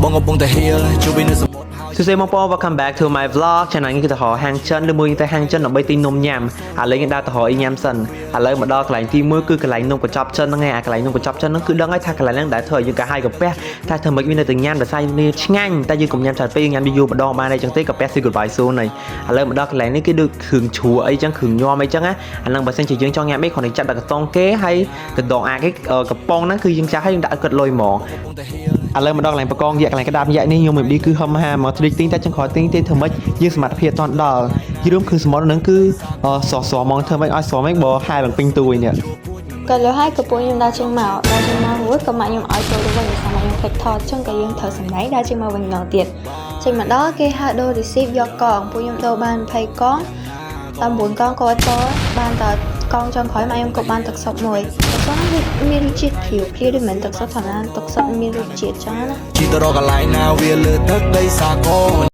បងកំពុងតែ heal ជួយវិញនៅសមុទ្រហើយ សួស្តីបងប្អូន welcome back to my vlog. ឆ្នាំនេះគឺទៅរកហាងចិនឬមួយទៅហាងចិនដើម្បីទិញនំញ៉ាំឥឡូវយើងដើរទៅរកអីញ៉ាំសិនឥឡូវមកដល់កន្លែងទី1គឺកន្លែងនំកញ្ចប់ចិនហ្នឹងឯងអាកន្លែងនំកញ្ចប់ចិនហ្នឹងគឺដឹងហើយថាកន្លែងហ្នឹងដែលធ្វើឲ្យយើងកាហាយកាពះតែធ្វើម៉េចវានៅតែញ៉ាំដោយសារវាឆ្ងាញ់តែយើងកុំញ៉ាំច្រើនពេកញ៉ាំយូរៗម្ដងបានអីចឹងទេកាពះ say goodbye soon ហើយឥឡូវមកដល់កន្លែងនេះគឺដូចគ្រឿងជ្រក់អីចឹងគ្រឿងញ៉ាំអីចឹងណាអាហ្នឹងបើសិនជាយើងចង់ញ៉ាំអីគ្រាន់តែចាប់ដាក់កតុងគេហើយកណ្ដងអាគេកំប៉ុងហ្នឹងគឺយើងចាប់ហើយយើងដាក់គិតលុយហ្មង កំពុងតែ heal ឥឡូវមកដល់កន្លែងបកងយៈកន្លែងក្តាប់យៈនេះខ្ញុំមិនឌីគឺហឹមហាមកទ្រីកទិញតែចង្ក្រោយទិញទេធ្វើម៉េចយើងសមត្ថភាពអត់ទាន់ដល់យរួមគឺសមុទ្រហ្នឹងគឺស្រស់ស្រស់ហ្មងធ្វើម៉េចឲ្យស្រស់ម៉េចបើហែឡើងពេញទូឯនេះ ក៏លើហើយក៏ពួកខ្ញុំដើរចេញមកដើរចេញមករួចក៏ម៉ាក់ខ្ញុំឲ្យចូលទៅវិញដោយសារម៉ាក់ខ្ញុំភ្លេចថតចឹងក៏យើងត្រូវសម្ដែងដើរចេញមកវិញម្ដងទៀតចេញមកដល់គេហៅដូរ receipt យកកងពួកខ្ញុំដូរបាន20កង19កងក៏ចូលបានតែកងចុងក្រោយម៉ាក់ខ្ញុំក៏បានទឹកសុបមួយទឹកសុបវាមានរសជាតិព្រាវព្រាវដូចមិនទឹកសុបធម្មតាទឹកសុបមានរសជាតិចឹងណា ជីទៅរកកន្លែងណាវាលើទឹកដីសាគរ។